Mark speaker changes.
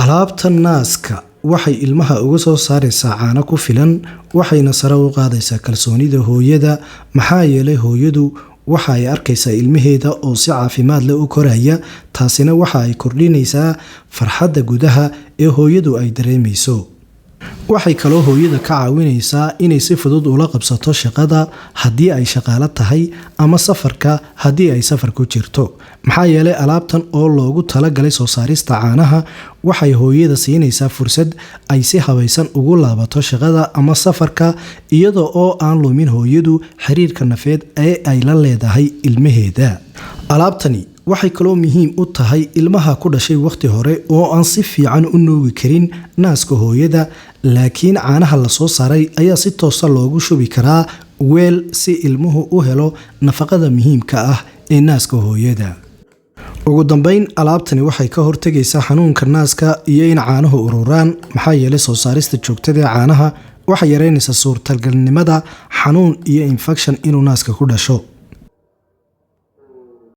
Speaker 1: Alaabta naaska waxay ilmaha uga soo saaraysaa caano ku filan, waxayna sare u qaadaysaa kalsoonida hooyada, maxaa yeelay hooyadu waxa ay arkaysaa ilmaheeda oo si caafimaad leh u koraya. Taasina waxa ay kordhinaysaa farxadda gudaha ee hooyadu ay dareemayso. Waxay kaloo hooyada ka caawinaysaa inay si fudud ula qabsato shaqada haddii ay shaqaalo tahay, ama safarka haddii ay safar ku jirto, maxaa yeelay alaabtan oo loogu talagalay soo saarista caanaha waxay hooyada siinaysaa fursad ay si habaysan ugu laabato shaqada ama safarka, iyada oo aan lumin hooyadu xiriirka nafeed ee ay la leedahay ilmaheeda. Alaabtani waxay kaloo muhiim u tahay ilmaha ku dhashay wakhti hore oo aan si fiican u nuugi karin naaska hooyada, laakiin caanaha lasoo saaray ayaa si toosa loogu shubi karaa weel si ilmuhu u helo nafaqada muhiimka ah ee naaska hooyada. Ugu dambeyn, alaabtani waxay ka hortegaysaa xanuunka naaska iyo in caanuhu ururaan, maxaa yeelay soo saarista joogtada ee caanaha waxay yareynaysaa suurtagalnimada xanuun iyo infekshan inuu naaska ku dhasho.